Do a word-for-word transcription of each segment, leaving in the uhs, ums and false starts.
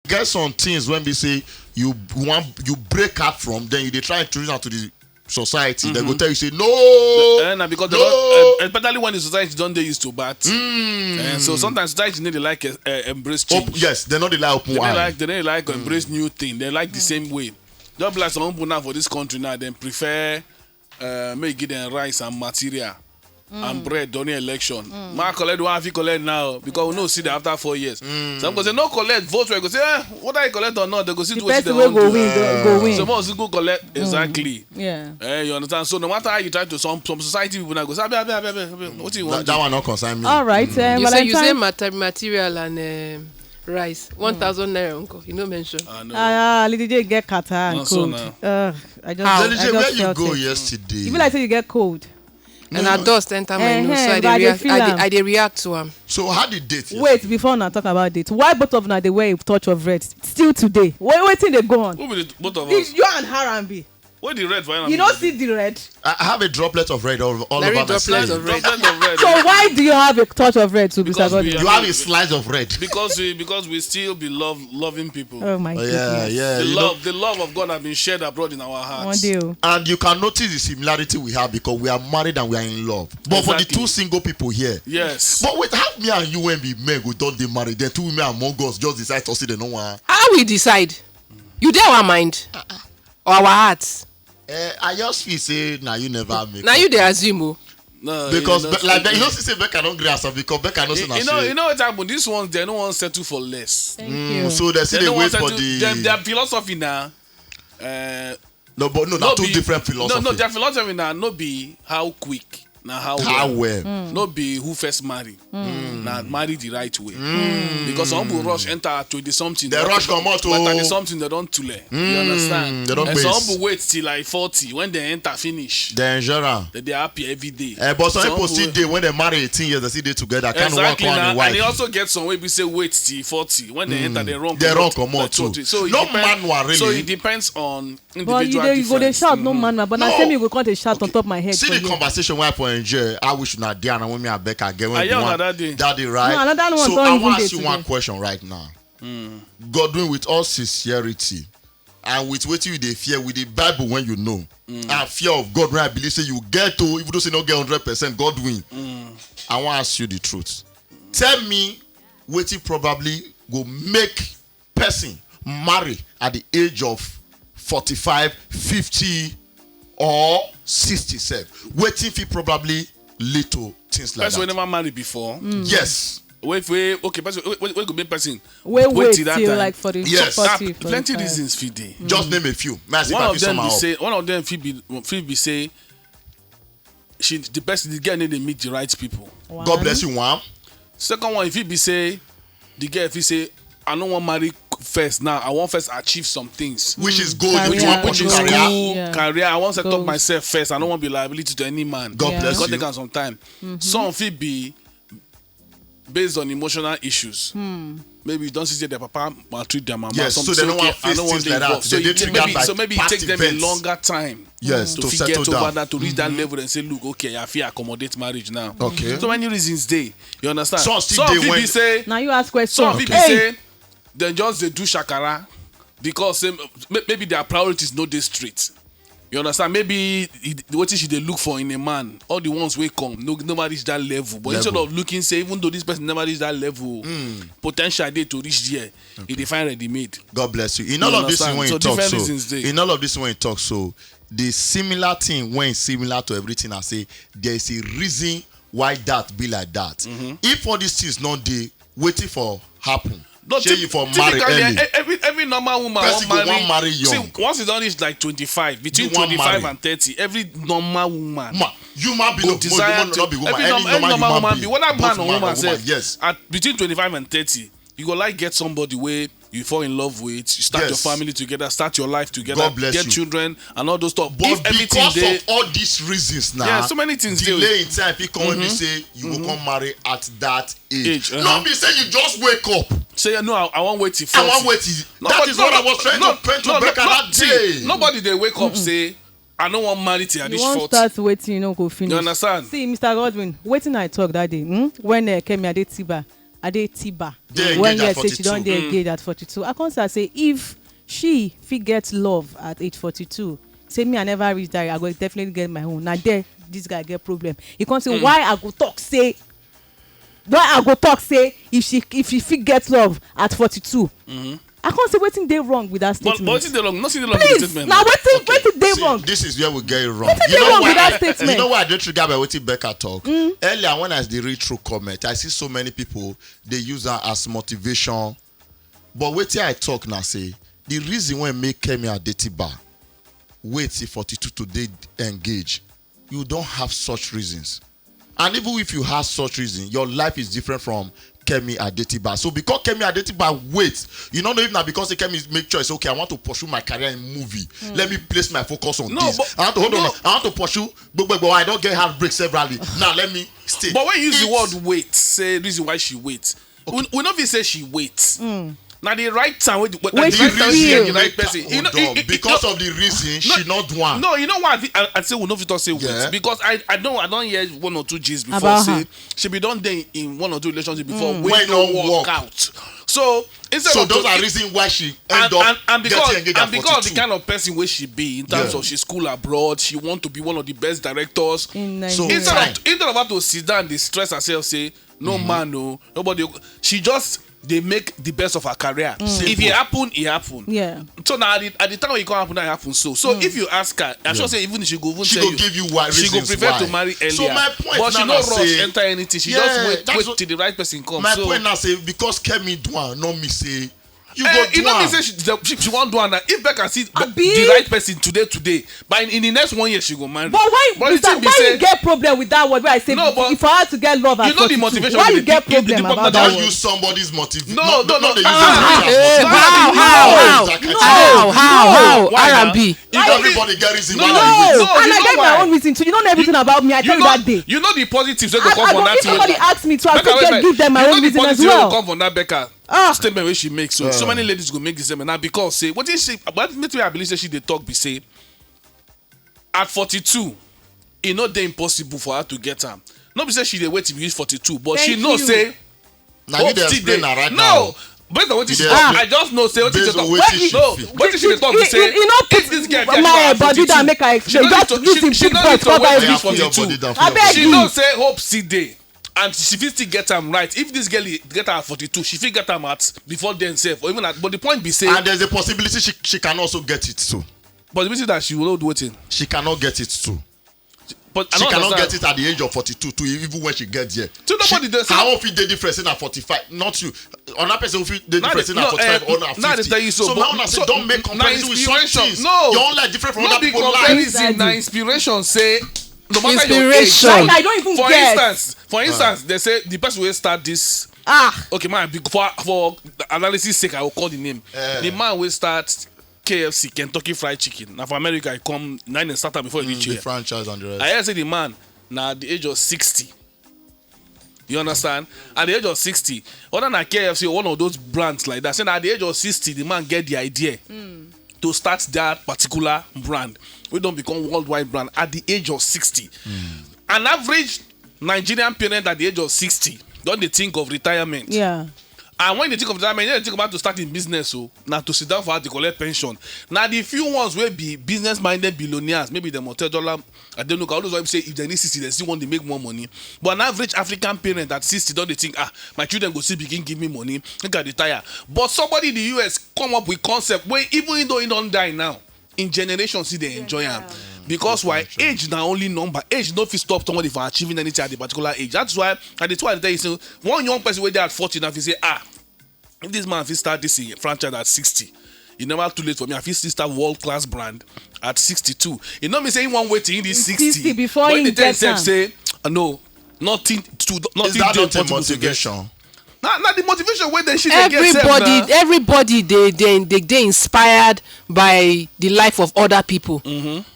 get some things when we say you want, you break out from, then you dey try introduce am to the society, they go tell you say no. Eh, na because they don, eh, especially when the society don dey used to bad thing. Eh, so sometimes society no dey like, eh, eh, embrace Op- change. Yes, they no dey like open They no eye. Like, they no like embrace new thing. They like the same way. Just be like some people now for this country now, dem prefer, uh, make give them rice and material and bread during election. Ma collect one, fit collect now because we no see them after four years. Some go say no collect, vote well, go say, eh, whether you collect or not, they go see The wetin person dem wey wan go do. Win go, go win. Some of us go collect exactly. Yeah. Eh, you understand? So no matter how you try to, some some society people now go say, abeg, abeg, abeg, abeg, wetin you That, wan that do? One no concern me. All right. Um, You say you say Valentine. Mater- material and um, rice, one thousand naira uncle. You no mention. I know. Ah, Lady J get kata and Na so cold. now. Uh, I just, How? I Lady J, just where you felt go it. Yesterday? E be like say you get cold. And na dust enter my nose, so I Eh, dey I dey react. feel I dey, am. I dey react to am. So how the date? Wait, before una talk about it, why both of una dey wear a touch of red still today? Wait, wetin dey go on? Who be the both of The- us? You and Harambe. What the red for? You no see the red. I I have a droplet of red all, all Very over my droplet skin. of red. Droplet of red. So why do you have a touch of red too, Mister Because we Godwin? You have a slice of red. Because we because we still be love loving people. Oh my Oh, yeah, goodness. yeah. The You know, love, the love of God has been shed abroad in our hearts. One day, oh. And you can notice the similarity we have because we are married and we are in love. But for the Exactly. Two single people here, Yes. But wait, how me and you when we men go don dey married, then two women among us just decide to say they no one. How we decide? You dey our mind or our hearts? Eh, I just feel say now you never make. Now Up. You dey assume o. No, Because you be- know, like that, you know, see say Becca don't gree herself because Becca no say you, na you know, she. You know what happened? These ones, they no wan settle for less. Thank Mm, you. So they see They they no wait wan for settle. the. Them, their philosophy now. Uh, No, but no, no not two be- different philosophy. No, no, their philosophy now no be how quick, na how, How well. Well? No be who first marry. Na marry the right way. Because some people rush enter at twenty something. They rush comot By thirty o. Something they don't tule. You understand? They don't And some base. People wait till like forty when they enter finish. They enjoy am. They dey happy every day. Eh, but some people Some still people- dey when they marry eighteen years, they still dey together. Can't Exactly work now, on and wife. He also get some wey be say wait till forty when they enter, they run They run comot. comot Like too. Twenty. So it No depends- manual, really. So it depends on But you individual dey, you go dey difference. shout no man, man. But na No. same you go come dey shout on top my head. See for the here. Conversation why for enjoy. I wish una dey and when me and Becca get when I we hear want that day. That day, right? No, another one So don I even want dey ask you one today. Question right now. Godwin, with all sincerity and with wetin you dey fear, with the Bible when you know and fear of God, when I believe say you get to, even though say no get hundred percent Godwin. I wan ask you the truth. Tell me wetin probably go make person marry at the age of forty-five, fifty, or sixty sef. Wetin fit probably lead to things like Person wey that. Never marry before. Yes. Wait, wait, okay, person wey, wey, wey go make person Wey wait till that till time. Like for the Yes. Ah, forty, plenty forty-five. Reasons fit dey. Just name a few. May I see if One I of fit them sum be am up. Say one of them fit be fit be say she the person the girl need to meet the right people. One. God bless you, one. Second one, if he be say the girl if he say I no wan marry first now, I wan first achieve some things. Which is good. Career. Which one Which pursue is career. school, Yeah. career. I wan set up Goals. Myself first. I no wan be liability to any man. God Yeah. bless God you. Take am sometime. Some fit be based on emotional issues. Maybe you don see say their papa maltreat their mama. Yes, Some so they say, no wan okay, I face no wan things dey like that. Involved. They So dey it- triggered maybe, by so maybe it past take them a events. Longer time Yes, to, to fit settle get over down. That, to reach that level and say, look, okay, I feel accommodate marriage now. Okay. So many reasons dey. You understand? Some still dey Fit when be say Now you ask question. Some fit be Hey! Say dem just dey do shakara because say, may- maybe their priorities no dey straight. You understand? Maybe e- wetin she dey look for in a man, all the ones wey come no never reach that level. But instead Level. Of looking say even though this person never reach that level, potential dey to reach there, e dey find ready made. God bless you. In You all of this understand? When So you talk different so, reasons dey. In all of this when you talk so, the similar thing when similar to everything I say, there is a reason why that be like that. If all these things not dey, waiting for happen. No, Shey typ- you for marry typically, early. e- every every normal woman Person wan go marry, wan marry young. See, once you don reach like twenty-five, between You wan twenty-five marry. And thirty, every normal woman Ma, human being go of desire human, to not be woman, every, any norm- every normal normal human woman being, be whether both man or man woman or sef. Yes. At between twenty-five and thirty, you go like get somebody wey you fall in love with, you start Yes. Your family together, start your life together, God bless get you. Children and all those stuff. But If everything because dey, Of all these reasons now, Yeah, so many things dey. Delay in time, it come when you say you go come marry at that age. Age, uh-huh. Not be say you just wake up. Say no, I, I wan wait till I forty. wan wait till No, that but is no, what I no, was trying no, to paint to no, Becca no, that see, day. Nobody dey wake up say I no wan marry till I You reach wan forty. Start wetin you no go finish. You understand? See, Mister Godwin, wetin I talk that day hmm? When uh, Kemi Adetiba Adetiba Dey when engaged hear at say she don forty-two. dey engaged at forty-two. I come say, if she fit get love at age forty-two, say me I never reach that, I go definitely get my own. Na there this guy get problem. He come say, why I go talk say, why I go talk say if she if she fit get love at forty-two. I come say, wetin dey wrong with that But statement? But wetin dey wrong? Nothing dey wrong with the Please, statement. Now wetin wetin dey See, wrong? This is where we get it wrong. Wetin You dey know wrong why? With that I- statement? You know why I don't trigger by wetin Becca talk? Earlier, when I dey read through comment, I see so many people dey use am as motivation. But wetin I talk now say the reason why make Kemi Adetiba wait till forty-two to dey engage, you don't have such reasons. And even if you have such reason, your life is different from Kemi Adetiba. So because Kemi Adetiba wait, you don't know if na because say Kemi make choice. Okay, I want to pursue my career in movie. Let me place my focus on No, this. But I want to hold no. on. I want to pursue. But, but, but I don't get heartbreak severally. Now let me stay. But when you use the It's- word wait, say reason why she wait. We, we no fit say she wait. Na the right time wey the, wey Wey the she right time she feel. get the right person. You know, Hold on. it- it- Because no, of the reason no, she not one. No, you know why I, I, I say we no fit talk say wait Yeah. Because I I don't I don't hear one or two G's before About say her. She be don dey in one or two relationships before wey Wey no no work work. Out. So instead So of those to- are reasons why she end and, up and, and because getting engaged and at because of the forty-two. Kind of person wey she be in terms Yeah. Of she school abroad, she want to be one of the best directors. In So Nigeria. Instead fine. of instead of her to sit down, dey stress herself, say no man, no nobody. She just dey make the best of her career. If Simple. It happen, it happen. Yeah. So now at the, at the time when it come happen, that happen so. So if you ask her, I'm sure say even she go even She tell go you, give you why she go reasons prefer why. to marry earlier. So my point But she now no na rush say- enter anything. She Yeah, just wait, that's wait what- till the right person come. My So point now say because Kemi do am, not me say you Eh, go you do know me am. Say she, she, she wan do am now. If Becca see the, Abi? The right person today, today, by in, in the next one year she go marry. But why But is the that, thing be why say, you get problem with that word wey I say No, but if I had to get love at You know the forty-two, motivation. Why Be you the, get the, the, problem the, about the, that Don't word? Use somebody's motivation. No, no, no, They use ah, it as ah, motivation. How, how, how, Exactly. how, how, how, Why R not? and B. If No, everybody get reason no, why no, they wait. No, No, and you I know get why? my own reason too. You don't know everything about me. I tell you know, that day. You know the positives wey go I, come I from go that give thing. somebody ask me to. I Becca, fit wait, just wait. Give them my You own know the reason as positive wey go well. Come from that Becca Ah. Statement wey she make so so many ladies go make the statement now because say wetin she wetin I believe say she dey talk be say at forty-two e no dey impossible for her to get am. No be say she dey wait till reach forty-two, but she Thank know you. Say Now you hope dey still explain dey. Am right No, now. Based on wetin You she dey talk, explain based dey on talk. wetin she No, feel. wetin she dey talk be You- say you- you no if this girl get my am body down, forty-two, make I she explain. no Just need to use she, him she put no voice need to cover wait everything. till Put your forty-two. body down. I Put your beg body She you. Know say hope still dey and she fit still get am right. If this girl get am at forty-two, she fit get am at before then sef or even at. But the point be say And there's a possibility she she can also get it too. But the reason that she will do wetin? She cannot get it too. But I She don't cannot understand. Get it at the age of forty-two too, even when she get there. So nobody She- dey say Her own fit dey different say na forty-five, not you. Another person fit dey Now different they- say na no, forty-five eh, or na now they fifty. Tell you so, So but- my own na say so don't make na comparison with inspiration. Something. No. Your own life different from No other be people life. Comparison, na Exactly. Inspiration say no matter your age. Inspiration. Like, I don't even For get. Instance, for instance, they say the person wey start this. Ah. Okay, man. Be- For for analysis sake, I will call the name. Eh. The man wey start K F C, Kentucky Fried Chicken. Now for America, I come nine and start am before I reach The here. Franchise and the rest. I hear say the man now at the age of sixty. You understand? At the age of sixty, other than K F C or one of those brands like that, say na at the age of sixty, the man get the idea to start that particular brand. We don't become worldwide brand at the age of sixty. An average Nigerian parent at the age of sixty don dey think of retirement. Yeah. And when they think of retirement, they think about to start in business. So now to sit down for her to collect pension. Now the few ones will be business-minded billionaires, maybe the Motedola. I don't know. All those why say if they need sixty, they still want to make more money. But an average African parent at sixty, don't they think, ah, my children go see begin give me money, make I retire. But somebody in the U S come up with concept where even though he don't die now, in generations see they enjoy am. Because why? Age na only number. Age no fit stop somebody from achieving anything at a particular age. That's why at the two I tell you, so one young person wey dey at forty now, if you say, ah, if this man fit start this thing, franchise at sixty, e never too late for me. I fit still start world class brand at sixty-two. E no mean say he wan wait till he reach sixty. Sixty before But he he dey tell get himself am. Say, ah, no, nothing to Is nothing that dey not a impossible to get. Motivation? Na na the motivation wey dey she dey get sef Everybody, na. Everybody dey dey dey dey inspired by the life of other people.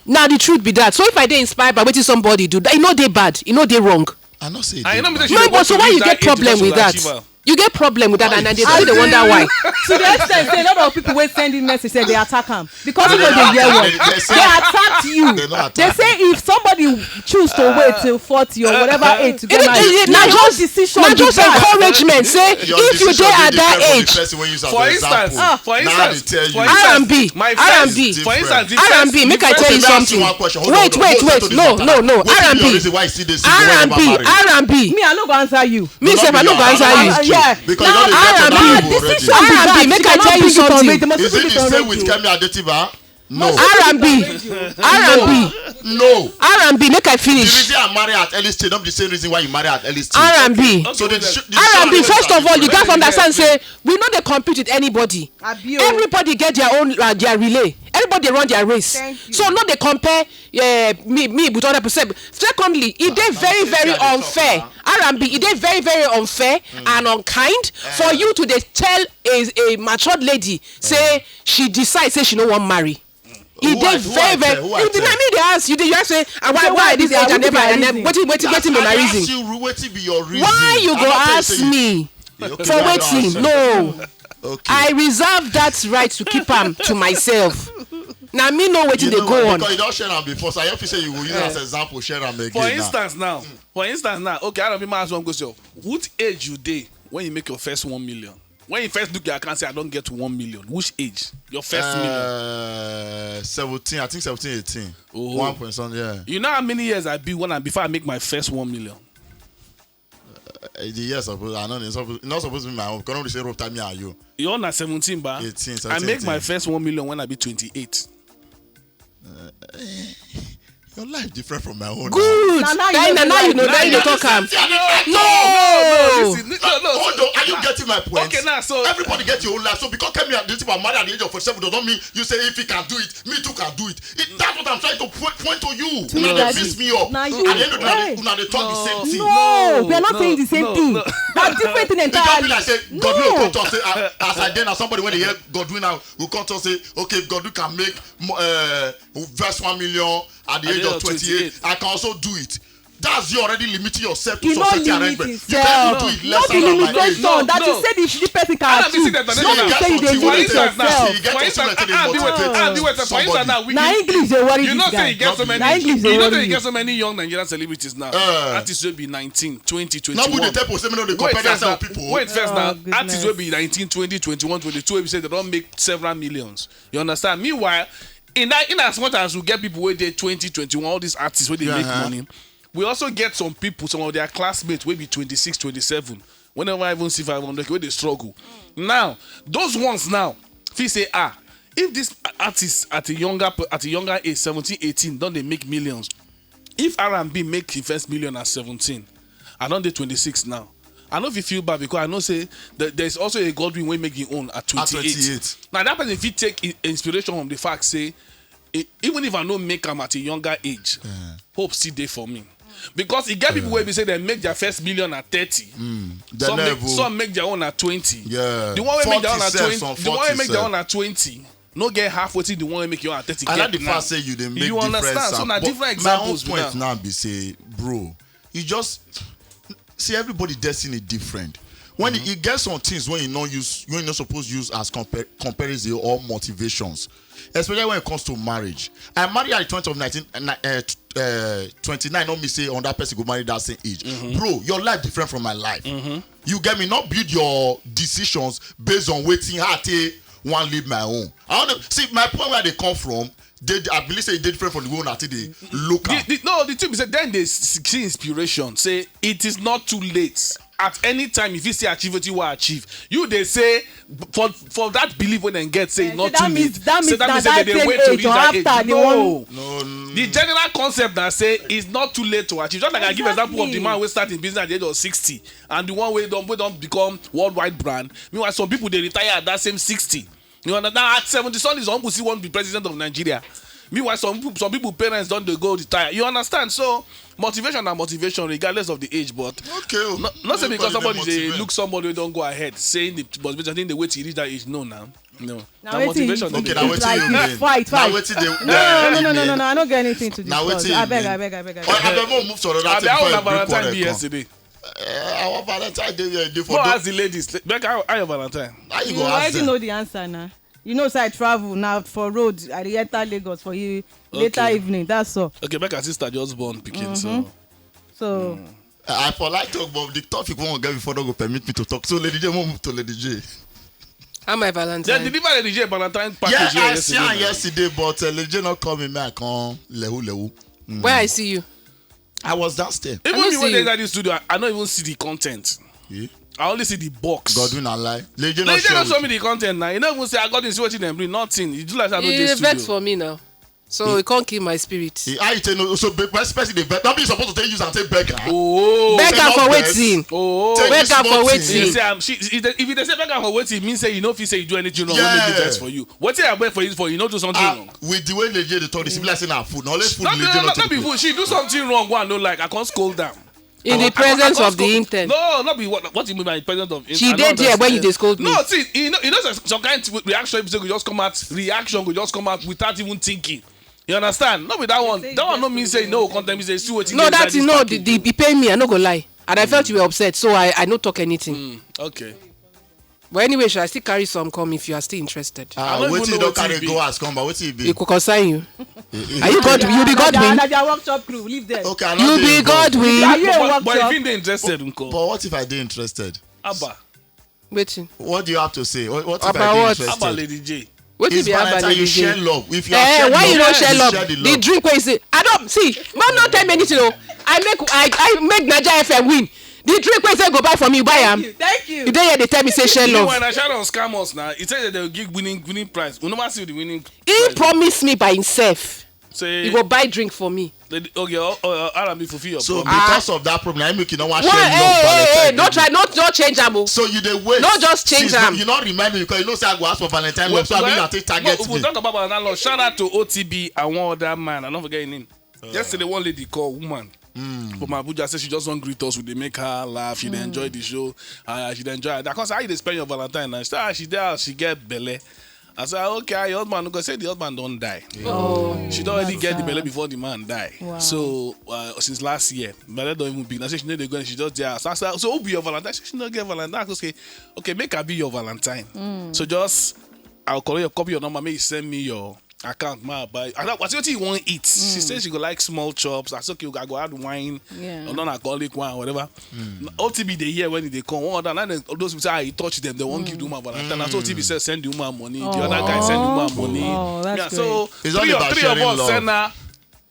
Na the truth be that. So if I dey inspired by wetin somebody do, e no dey bad, e no dey wrong. I no say. I Dey know me say bad. she No, dey but want so to why reach you that get age problem because she with go that? Achieve am. You get problem with that, and I dey still dey wonder why. To the extent say a lot of people wey send in message say they attack am because people dey hear word. They attacked you. They say if somebody choose to wait till forty or whatever age to get married, na just decision. Na just encouragement. Say if you dey at that age. For instance, for instance, for instance, R and B, R and B, for instance, R and B. Make I tell you something. Wait, wait, wait. No, no, no. R and B, R and B, R and B. Me, I no go answer you. Me sef, I no go answer you. Yeah. Because you don dey get R and B. Make I tell you something. Is it the same with Kemi Adetiba? No. R and B, R and B, no. R and B. Make I finish. The reason I marry at early stage, not the same reason why you marry at early stage. R and B. So the, the R and B. First of all, you gats understand say we no dey compete with anybody. Everybody get their own uh, their relay. Everybody dey run their race. So no dey compare uh, me me with other people. Secondly, e dey very very unfair. R and B, e dey very very unfair and unkind for you to dey tell a a matured lady say she decide say she no wan marry. E dey very very. If na me dey ask you, dey you ask say, "Ah, why why this age I never I never wetin wetin wetin be my reason?" Why you go ask me for wetin? No. I reserve that right to keep am to myself. Na me know wetin dey go on. Because you don share am before, so I fit say you go use am as example, share am again. For instance now, for instance now, okay, I don be ask one question. What age you dey when you make your first one million? When you first look your account, say, "I don get one million." Which age? Your first million? Uh, seventeen, I think seventeen, eighteen. Oh. One point something, yeah. You know how many years I be when I before I make my first one million? Uh, the year suppose I know it's supposed not supposed to be my own. Because nobody say rope time me and you. You own at seventeen, ba. Eighteen, seventeen, I make my first one million when I be twenty-eight. Uh, eh, your life different from my own. Good. Na now you know. Now you know talk am. No, no, no, no, listen, no, no. Hold on, are you getting my point? Okay, now so everybody get your own life. So because Kemi and Ditiba married at the age of forty-seven does not mean you say if he can do it, me too can do it. It, that's what I'm trying to point, point to you. Una dey mix me up. At the end of the day, una dey talk the same thing. No, we are not saying the same thing. Na different thing entirely. Because be like say Godwin go come talk say, ah, as I dey na somebody wey dey hear Godwin now go come talk say, okay, if Godwin can make mo- uh, verse one million at the age of twenty-eight, I can also do it. That's you already limiting yourself to society arrangement. You cannot do it less than my age. That you say the the person can achieve. No be say you dey limit yourself. You get instrument to dey motivate somebody. Na English dey worry this guy. Na English dey worry. You know say you get so many. You know say you get so many young Nigerian celebrities now. Artists wey be nineteen, twenty, twenty-one. No be dey tell people say make no dey compare themselves with people. Wait first now. Artists wey be nineteen, twenty, twenty-one, twenty-two wey be say they don make several millions. You understand? Meanwhile, in that in as much as we get people wey dey twenty, twenty-one, all these artists wey dey make money, we also get some people, some of their classmates wey be twenty-six, twenty-seven, wey never even see five hundred k, wey dey struggle. Now, those ones now fit say, ah, if this artist at a younger pe- at a younger age, seventeen, eighteen, don dey make millions, if R and B make him first million at seventeen, I don dey twenty-six now. I no fit feel bad because I know say th- there is also a Godwin wey make him own at twenty-eight. At twenty-eight. Now that person fit take i- inspiration from the fact say, e- even if I no make am at a younger age, hope still dey for me. Because e get people wey be say dem make their first million at thirty. Some make, some make their own at twenty. Yeah. The one wey make their own at twenty, the one wey make their own at twenty no get half wetin the one wey make your own at thirty get now. I like the fact say you dey make difference. You understand? So na different examples be that. My own point now be say, bro, you just see everybody destiny different. When e get some things wey you no use, wey you no suppose use as compar comparison or motivations, especially when it comes to marriage. I marry at the twenty of nineteen, uh, uh, twenty-nine, no mean say another person go marry that same age. Bro, your life different from my life. You get me? Not build your decisions based on wetin how I take wan live my own. I don't know. See, my point where I dey come from, dey I believe say e dey different from the way una take dey look am. The, the, no, the thing be say dem dey see inspiration say it is not too late. At any time, if you see achieve wetin you wan achieve, you dey say for for that belief wey dem get say e not too late. Say that means say dem dey wait to reach that age. No. The general concept na say it's not too late to achieve. Just like I give example of the man wey start in business at the age of sixty and the one wey don wey don become worldwide brand. Meanwhile, some people dey retire at that same sixty. You understand? At seventy something, some people still wan be president of Nigeria. Meanwhile, some people, some people parents don dey go retire. You understand? So motivation na motivation regardless of the age. But okay, oh, not, not say because somebody dey look somebody wey don go ahead saying the motivation, I think the way to reach that age. No, now. No. Na wetin you motivation. Okay, na wetin you mean? Fight, fight. Na wetin dey. No, no, no, no, no, no. I no get anything to discuss. Abeg, abeg, abeg, abeg. Abeg, make we move to another thing before you bring quarrel come. Yesterday. Eh, our Valentine Day where e dey for Go do- ask the ladies. Becca, how, how your Valentine? How you You go ask already them? Know the answer now. You know, say I travel now for road. I dey enter Lagos for you later Okay. Evening. That's all. Okay, Becca sister just born pikin, so So I for like talk, but the topic we wan get before don go permit me to talk. So Lady J, we move to Lady J. How my yeah, Valentine? Deliver Lady J Valentine Yeah, package. I here see her yesterday. Yesterday, but uh, Lady J not coming. Me, I come lehu lehu. Where I see you? I was downstairs. Even I don't me when see they you. Inside the studio, I, I don't even see the content. Yeah. I only see the box. Godwin and lie. Lady J No, not you don't show share me with the content now. You don't even say I got this. What you them bring? Nothing. You do like I know You this dey vex studio. For me now. So you can't kill my spirit. you. How you take no? So big person person dey beg. That be supposed to take use and take beg her. Oh. Beg Say her no for vex. Wetin? Oh. Take Beg this her small for thing. You Wetin? say, um, she, if they, if they say beg her for waiting, means say you know if you say you do anything wrong, Yeah. yeah. Vex for you. What thing I beg for you for? You know do something Ah, wrong. With the way Lady J dey talk, this be like say na food. Na only food No, Lady no, J no, not no, take be play. Food. She do something wrong. One no like. I can't scold down. In the I- I- I presence can't of the scold- intent. No, not be what. What you mean by presence of intent? She I don't dey there when you understand. Dey scold me. No, see, you know, you know, some, some kind of reaction. People just come out. Reaction will just come out without even thinking. You understand? Not with that one. That one no mean say no. Content say see what you No, get that inside is this no. The, package, the, though. He pay me. I no go lie. And I felt you were upset, so I, I no talk anything. Mm, okay. But anyway, sha, I still carry some come if you are still interested. Ah, I don't wetin even you know don carry wetin go be. House come, but wetin e be? It could concern you. Are you God? You be Na their- Godwin. Na their workshop crew. Leave them. Okay, I You no be dey involved. Godwin. Are you a But, but, but workshop? If you dey interested, nko. But what if I dey interested? Abba, Wetin? What do you have to say? What, what if About I dey what? interested? Abba, Lady J. Wetin It's be Abba, Valentine. You Lady J? Share love. If you are Eh, sharing why you love, no share love? Share the The love. Drink wey you say, I don't see. Man no tell me anything o. I make I I make Naija F M win. The drink wey you say go buy for me, you buy am. Thank you. Thank you. You dey here dey tell me say share You know love. When I Sharon scam us now, he said that they will give winning winning prize. We never see the winning. He promise me by himself. Say He go buy drink for me. Lady, okay, oh, oh, R and B fulfill your So promise. because of that problem, I make you no wan What? share love Hey, hey, hey, Valentine no Day. try, no, no change am o. So you dey wait. No, just change Since am. You no remind me because you know say I go ask for Valentine love, so I mean I take target Well, me. Talk about another love. Shout out to O T B and one other man. I don't forget his name. Yesterday, one lady call woman from Abuja say she just wan greet us. We dey make her laugh. She dey enjoy the show. Uh, she dey enjoy. I come say, "How you dey spend your Valentine now?" She say, "Ah, she dey house, she get belle." I say, "Okay, your husband." Because say the husband don die. Oh. She don already That's get the sad. Belle before the man die. Wow. So uh, since last year, belle don even big. Now say she no dey go. She just dey house. I say, "So who be your Valentine?" She say she no get Valentine. I say, "Okay, okay, make I be your Valentine." So just I'll call you, copy your number, make you send me your account, ma buy. I don't, what you want eat? She said she go like small chops. I said, "Okay, I go add wine, Yeah. or non-alcoholic wine, whatever." O T B dey hear when they come. One other, and then all those people say, "Ah, you touch them, they won't give the woman Valentine." And so O T B said, "Send the woman money." The other guy send the woman money. Oh, that's Yeah, so It's all three, of- about three of sharing us love. send her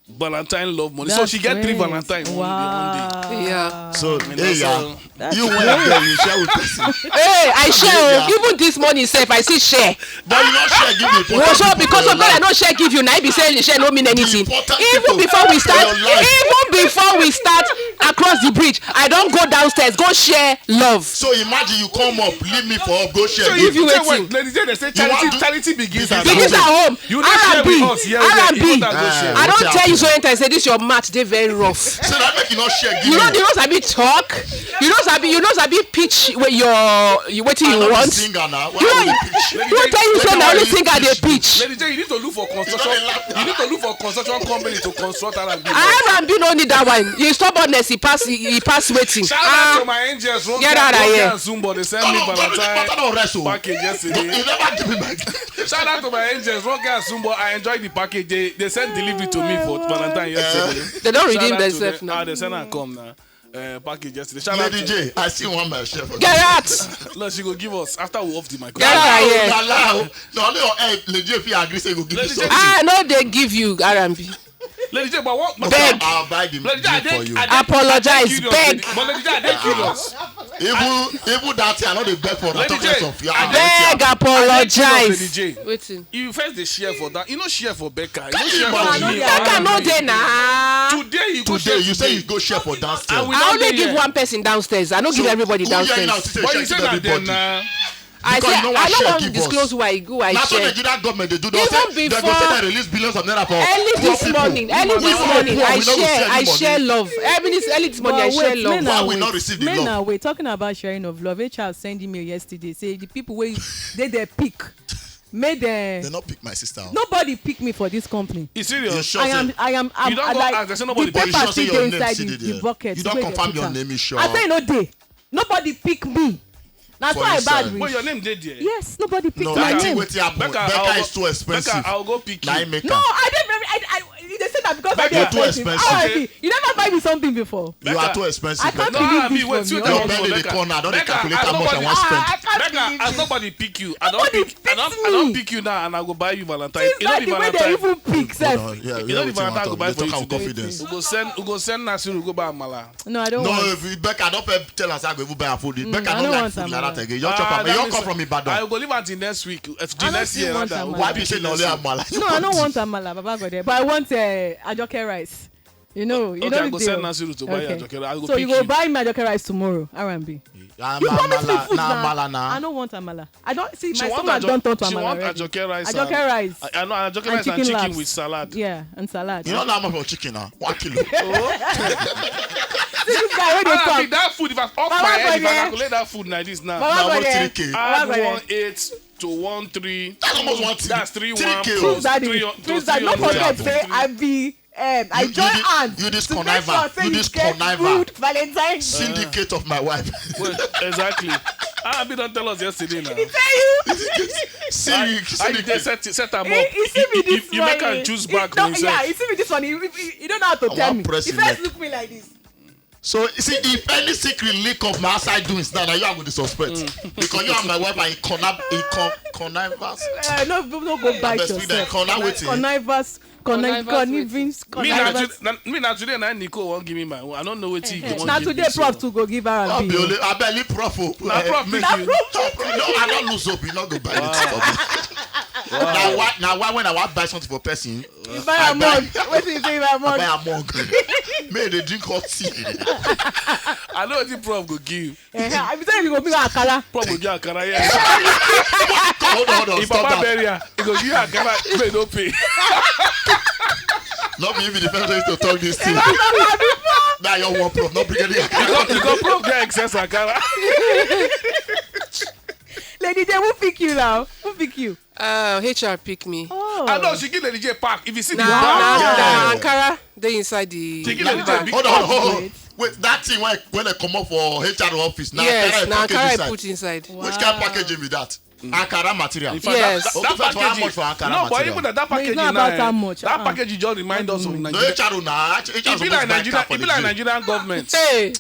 Valentine love money. So That's she get three great. Valentine one, one day. Wow. Yeah. So You know, hey, so- yeah. You when you get, you share with person. Hey, I share. Yeah. Oh. Even this morning sef, I still share. But you not share give me. Well, so because of that, I no share give you. Now be say share no mean anything. Important Even people before we for start, your life. Even before we start across the bridge, I don go downstairs, go share love. So imagine you come up, leave me for up, go share. So Give if you you say wetin? Wait, Lady J, they say You want charity, to- charity begins at Begins at home. Home. You no share R and B. With us. Yeah, yeah, R and B. you go down, go share. I Wetin don tell you happen? So many times say this your mat dey very rough. So that make you not share give You know me. the no sabi talk. You no sabi. You no sabi pitch wey your you wetin I you no be want. singer now. Why You I know, dey pitch? you tell you say na only singer dey pitch. Lady J, you need to look for construction. Don't dey laugh. You need to look for construction company to construct R and B. R and B no need that one. His stubbornness, he pass, he, he pass wetin. Shout out to my angels. One Get girl, out of one here. Girl and Zumbo, they send me No, no, no, no, Valentine no, no, rest o. Package yesterday. You never give me my. Shout out to my angels. One girl and Zumbo, I enjoyed the package. They they sent delivery to me for Valentine yesterday. They don't Shout redeem out to themselves them. now. Ah, they send and come now. Uh, package yesterday. Shout out Lady to J, I see one myself. Get out. No, she go give us after we off the microphone. Get out of here. Allow. No, only your head, Lady J, if you agree, say go give you Lady J, something. I no dey give you R and B. Lady J, but what? Beg. I'll buy the Lady J, I drink for dey- you. I dey- Apologize, I dey curious, beg. Lady- But Lady J, I dey curious. Even even that thing, I know they beg for. I'm Lady talking J, of you. I I'm Beg, waiting. Lady Apologize. J, Wetin? You first dey share for that. You no share for Becca. You no Can you share for imagine? me. Becca no dey na. Today you go Today share you say today. You go share for And downstairs. we I no only dey give here. One person downstairs. I no give everybody Who hear you now? Downstairs. Say But share you say give na everybody. Them na. I say Because you no I wan no share wan give disclose us. Who I who I Na so share. Nigeria government dey do. They Even say they go say before- they release billions of naira for Early poor this people. Morning, early Even this poor morning, people, I we no go share, send I money. Share love. Early this, early this morning, I But share wait, love. men Why are we wait. Not receive the Men love? Are wait. Talking about sharing of love, H R send email yesterday. Say the people wey they they pick Make dem. They not pick my sister. Nobody pick me for this company. You serious? You sure I say- am I am You I'm don't go like ask, they say the nobody pick paper You sure say still your dey name inside still the, dey the there? bucket. You don't Where they confirm put your am. name, you sure? I say no dey. Nobody pick me. Na so For I inside. bad Wait, your reach. Name dey there. Yes, nobody pick No, my that name. thing wetin happen. Becca, Becca I'll is go- too expensive. Becca, I'll go pick Na you. him make No, am. I dey very. I, I, you dey say that because I You're dey too expensive. expensive. How I be? You never buy me something before. You are Becca. too expensive. I can't Becca. No, believe I this mean, wait, one. you You tell Your me, belly dey Becca. turn now. Don't dey Becca, calculate as how much I nobody- wan spend. Ah, I can't Becca, believe as this. Nobody pick you. I don't Nobody pick. I don't. picks I don't me. pick you now, and I go buy you Valentine. Things You know like the the way they Valentine. Even pick Hold sef. on, yeah, You yeah, know the wetin I Valentine talk? go buy They for you talk am today. confidence. We go send. We go send Nasiru go buy Amala. No, I don't No, want. if Becca don first tell us I go even buy her food. Mm, Becca I no don't like want food Amala. like that again. You Ah, chop am. that You means come from I Ibadan. go leave until next week. If the I don't next still year, want rather, Amala. we'll Why be you say na next only week. Amala? No, I don't want Amala. Baba God there, but I want uh, ajoke rice. You know, you Okay, know I the go deal. send Nasiru to buy you Okay. ajoke. I go So pick you go you. Buy me ajoke rice tomorrow, R and B. Ah, You na promise me Amala, food na now. Amala na. I don't want Amala. I don't see She my want stomach ajo- don turn to she want Amala already. Ajoke rice. Ajoke and- rice. I know ajoke And rice and chicken chicken laps. With salad. Yeah, and salad. You know how much for chicken now? One kilo. See this guy wey dey Ah, talk. with that food, if I off Baba my head, if I Godeh. Calculate that food like this now. Baba Na almost Godeh. three K. Baba Add Godeh. One eight to one three. That's almost one thing. That's three Three one. K. Prove daddy. Three- Prove daddy. No three forget hundred. say I be. Um, I You- you join dis- hands you dis to make conniver. Sure say You you dis get conniver. Good Valentine. Syndicate of my wife. Well, exactly. Ah, be don tell us yesterday now. He tell you. See you, see I you. Dey set set am up. He, he see me this You make morning. am choose He- back no, for himself. Yeah, he see me this morning. He, he, he don't know how to I tell wan me. press He him first neck. Look me like this. So see, if any secret leak of my outside doings now, na you I go dey suspect because you are my wife and you connive, you con connivers. Uh, no, no, no, go bite Abeg, speak dem, yourself. Connive wetin? Connivers, connive, Connivers conniving, Me na connivers. to- na- me na today na Nicole wan give me my own. I don't know wetin you wan Na give me, today, so. Prof, to go give her No a be bill. only abeg leave Prof o. Na Prof Eh, make me- you. No, I don lose hope. You no go buy anything for me. Na why, na why when I wan buy something for person, You buy a mug. Wetin you say you buy a I mug? buy a mug. Make dem drink hot tea. I know wetin Prof go give. Eh, I be saying you go bring akara. Prof go give akara, yeah. Hold on, hold on, If stop Papa that. Bury am, he go give akara. May no pay. No be you be the first person to talk this thing. Now you want Prof, not bring any. You go, you go Prof get excess akara. Lady J, who pick you now? Who pick you? Uh, H R pick me. Oh. I know she give Lady J pack. If you see the Na bag, na Yeah. na Ankara dey inside the She give the Lady J bag. big Hold on, hold on, hold on. Wait. Wait, that thing when when I come up for H R office. Na Yes, Ankara na package Ankara I inside. put inside. Which kind package be that? Ankara material. In fact, Yes. that, that, Okay, that for how package, much for Ankara no, but material? Even that, that No, it's package not now, about how much. That Uh-uh. package just remind us of No, Nigeria. H R o na. H R It be like Nigeria. It be like Nigerian government. Hey,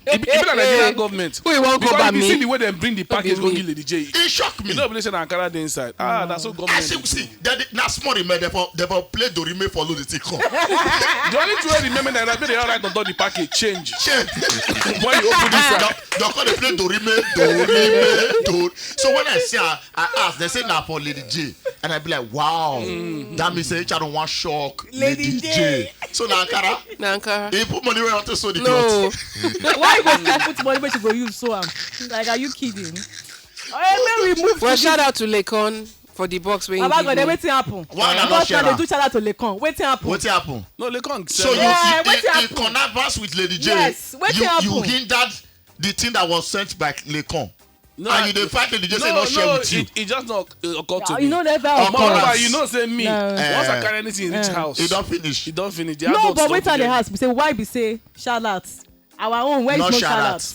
It be, it be like Nigerian hey, government. Who you wan go Because buy if you see me? The way dem bring the package go me. Give Lady J, It shock me. You know, be say na Ankara dey inside. Ah, that's so I government. see, see, that na small remain. Therefore, therefore, play Dorime, follow the thing come. The only thing wey remain na that they all write on top the package change. Change. When you open this side, They call the play Dorime, Dorime, Dor. So when I see her, I ask, they say na for Lady J, and I be like, wow, that means say H R don wan shock Lady Lady J. J. So na Ankara. Na Ankara. He put money where I want to sew the No. cloth. Why you go still put money wey she go use sew am? Like, are you kidding? Oh, yeah, make we move. Well, To shout this- out to Lekon for the box wey he Baba give God, me. Wetin happen? Why una no Because share na dey am? Do shout out to Lekon. Wetin happen? Wetin happen? So you, Yeah, you, wetin you, you happen? Connivance with Lady J. Yes, wetin you, you happen? Hindered the thing that was sent by Lekon. No, And you dey fight Lady J say no share with you. It, it just not uh, occur to Ah, me. you know never Occur. occur. Moreover, you know say me. No. Once I Eh. carry anything reach Eh. house, It don finish. It don finish. The No, adults but don wetin I dey get- ask be say why be say shout out our own where No is no shout shout out. Out?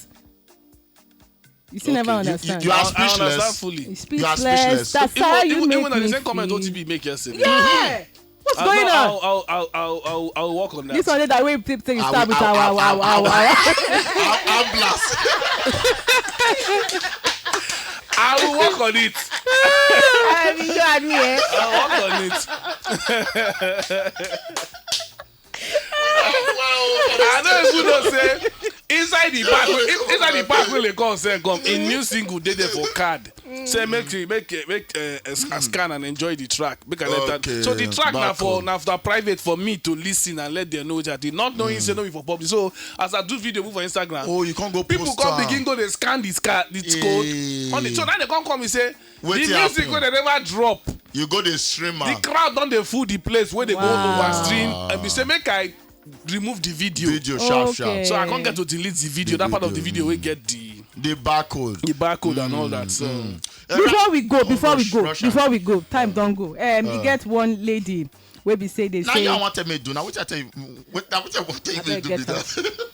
You still never Okay, you- Understand. You, you are I, I understand speechless. Fully. It's You are speechless. Speechless. That's Even, how you even, make even at the me same comment feel. O T B make yesterday. Yeah. What's I'll, going on? I'll, I'll, I'll, I'll, I'll, I'll work on that. This one dey that way people take I start will- with I our will- our I will- our our. I'll, I'll blast. I will work on it. I mean, you and me, eh? I'll work on it. I don't even know say inside the park, wey- inside the park wey dey come sef come, a new single dey there for card. Say make the make eh, make uh, a scan and enjoy the track. Make I let that. Okay, So the track na back for on. Na for private for me to listen and let them know what I did. Not knowing say no be for public. So as I do video move for Instagram, Oh, you can't go people post come am. Begin go dey scan this car, this Eh. code. On the, so now they come come and say the Wetin music happen? Wey they never drop. You go dey stream The am. Crowd don dey full the place wey dey go Wow. Overstream and be say make I remove the video. Video sharp sharp. Okay. So I can't get to delete the video. The That part of the video, video we get the The barcode. The barcode and all that. So Mm. Before we go, Oh, before we Rush- go, Russian. Before we go, time don go. Um, e get one lady wey be say they Now say you want to me do now. What I tell you? What, what I want to tell you Abeg, do get be that?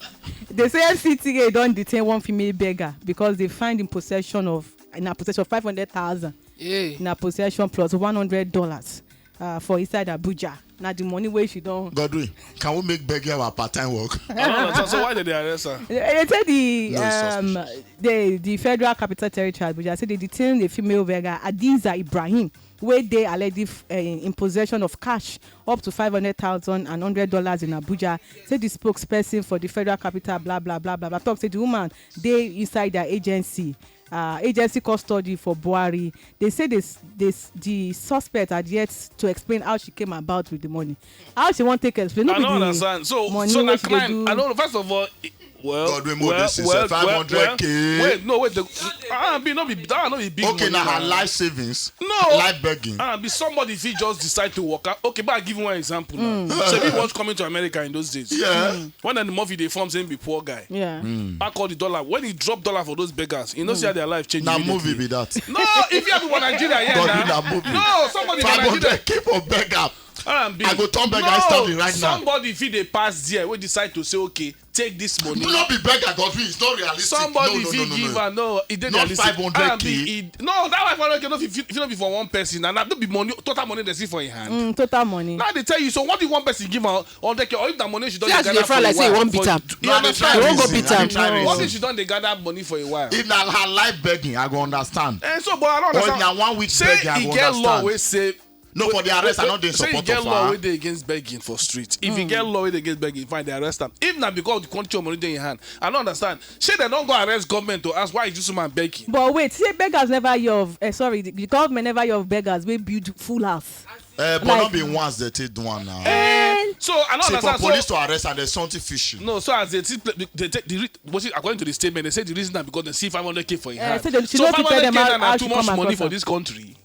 They say F C T A don detain one female beggar because they find in possession of in her possession of five hundred thousand Yeah. in her possession plus one hundred dollars uh, for inside Abuja. Na the money wey she don. Godwin, can we make begging our part-time work? I don't understand. So why did they arrest her? They say the No, it's um, the the Federal Capital Territory Abuja say they detained a female beggar Adiza Ibrahim wey dey allegedly uh, in possession of cash up to five hundred thousand and hundred dollars in Abuja. Say the spokesperson for the Federal Capital blah blah blah blah blah talk say the woman dey inside their agency uh, agency custody for Buhari. They say this, this the suspect had yet to explain how she came about with the money. How she wan take explain? No I be don't the understand. So, money so wey na she dey crime. do. I don't know. First of all, it- well, God, we move well, this is well, a five hundred K. well, wait, no, wait. The, ah, be no be that no be big Okay, money now her now. Life savings. No. Life begging. Ah, be somebody if he just decide to work out. Okay, but I'll give you one example now. So if you watch Coming to America in those days, Yeah. when the movie they form saying be poor guy, Yeah. pack all the dollar. When he drop dollar for those beggars, you know see how their life change. Now immediately. Movie be that. No, if you have one Nigeria, yeah, God, nah. na movie. No, somebody for Five Nigeria. hundred K for beggar. Ah, be- I go turn beggar no, instantly right now. Somebody if they pass there, we decide to say okay, take this money. No be beggar, God, it's not realistic. Somebody No, if no, he no, no, give no. her no, it dey Not realistic. five hundred K. Ah, be- it- No, that five hundred K no fit fit no be for one person, and that no be money, total money they see for your hand. Mm, total money. Now they tell you, so what do you one person give her hundred K, or if that money she don't See as you gather dey frown for like a say you while wan beat for- am. No, I dey try You wan go reason. Beat I am. dey try No. What reason. if she don't dey gather money for a while? If na her life begging, I go understand. And so, but I don't Or understand. na one week Say begging, I he go get law understand. Wey say No, for the arrest, I not dey say he support get of law her. Wey dey against begging for street. If he get law wey dey against begging, fine, they arrest am. If na because the country of money dey in hand, I don't understand. Say they don't go arrest government to ask why is this woman begging. But wait, say beggars never hear of. Uh, sorry, the, the government never hear of beggars wey build full house. Uh, but Like- not be once they take do one now. Eh, so I don't See, for understand. police So, to arrest and there's something fishy. no, so as they take, they take the re- was it, according to the statement, they say the reason na because they see five hundred K for your Eh, hand. so they- she So no fit tell them five hundred K how- na how na she too come much money across for am. This country.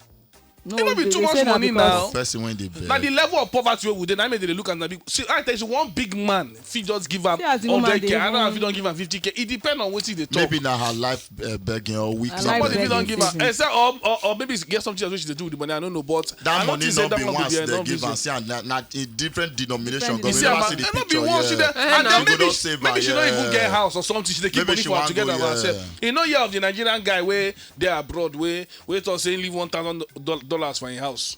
No, It no be they- too they much say na money because- now. Person when they beg. Na the level of poverty wey we dey, na make they dey look at na big. See, I tell you, one big man fit just give am See as the woman hundred K. dey I don't know if even- he don't give am fifty K. It depend on wetin they talk. Maybe na her life uh, begging or weak. Her life Somebody fit begging don give am. season. Except or, or, or maybe get something else wey she dey do with the money. I don't know, but I That no money think say not that be one go once be they enough give reason. and see and na, na in different denomination. Different Because You we see, never am, see the eh, no be picture. One she Yeah. dey, and They then go maybe don she, save maybe her, she no even yeah. Get house or something. She dey keep Maybe money she for her wan go, together for herself. Yeah. You know, yeah, of the Nigerian guy wey dey abroad wey wey talk say he leave one thousand dollar for him house.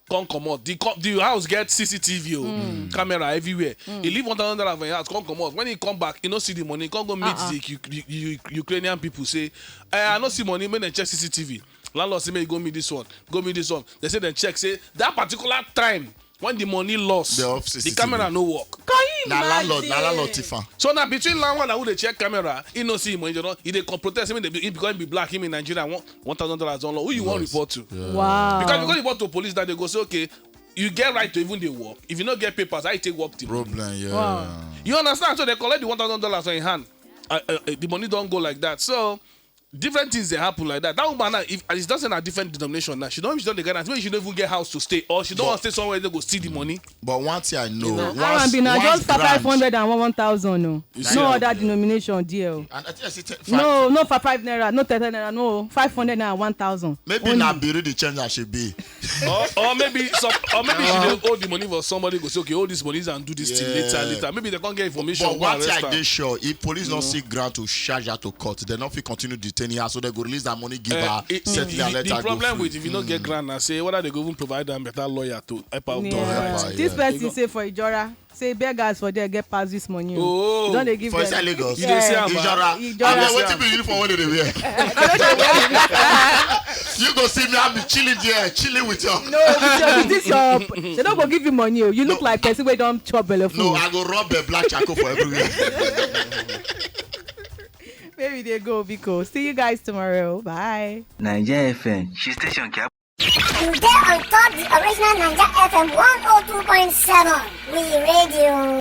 Come comot. The co- the house get C C T V o, camera everywhere. He leave one thousand dollar for him house. Come comot. When he come back, he no see the money. He come go meet Uh-uh. the U- U- U- Ukrainian people say, eh, I no see money. Make dem check C C T V. Landlord say make he go meet this one. Go meet this one. They say dem check say that particular time when the money lost, They off the C C T V. Camera no work. Can you Na imagine? Landlord, na landlord thief am. So now between landlord and who dey check camera, he no see him money. He dey come protest. Say make dem be, he because he be black, him in Nigeria, one one thousand dollars don lost. Who you wan Lost. Report to? Yeah. Wow. Because if you go report to police, now they go say, okay, you get right to even dey work. If you no get papers, how you take work the money? Problem, yeah. Wow. You understand? So they collect the one thousand dollars on your hand. Uh, uh, uh, the money don't go like that. So different things they happen like that. That woman now, if and it's not saying a different denomination now, she don't she don't the guidance. Maybe she don't even get house to stay, or she don't But- want to stay somewhere they go steal the money. But one thing I know, Na once, R and B na once just for grand- five hundred and one thousand o. You see No am? Other denomination there o. And I think I see ten, five, No, no for five naira, no ten naira, no five hundred naira, one thousand. Maybe Only. Na Biri the change that she be. Or, or maybe some, or maybe she dey owe the money for somebody go say, okay, hold this money and do this thing later, Yeah. Later. Maybe they can't get information. But Go one thing arrest I am. Dey sure, if police not see grant to charge her to court, they not fit continue detaining her, so they go release that money, give Eh, her, it- settle it- her, let the her go problem free. With if you no get grant, I say whether they go even provide them better lawyer to help out. Yeah. To help Yeah. her. This Yeah. person say for Ijora, say beggars for there get pass this money. Oh. Don't they give For them? Inside Lagos. You dey see Yeah. am, Ijora. Ijora. Abeg, wetin be uniform wey dey wear? You go see me, I be chilling there, chilling with your. No, with, your, with this your, they don't go give you money. Oh. You look like person wey don chop belle full. No, I go rub a black charcoal for everywhere. Maybe they go because. See you guys tomorrow. Bye. Niger F M, she station cap. You dey on top the original Naija F M one oh two point seven. We radio.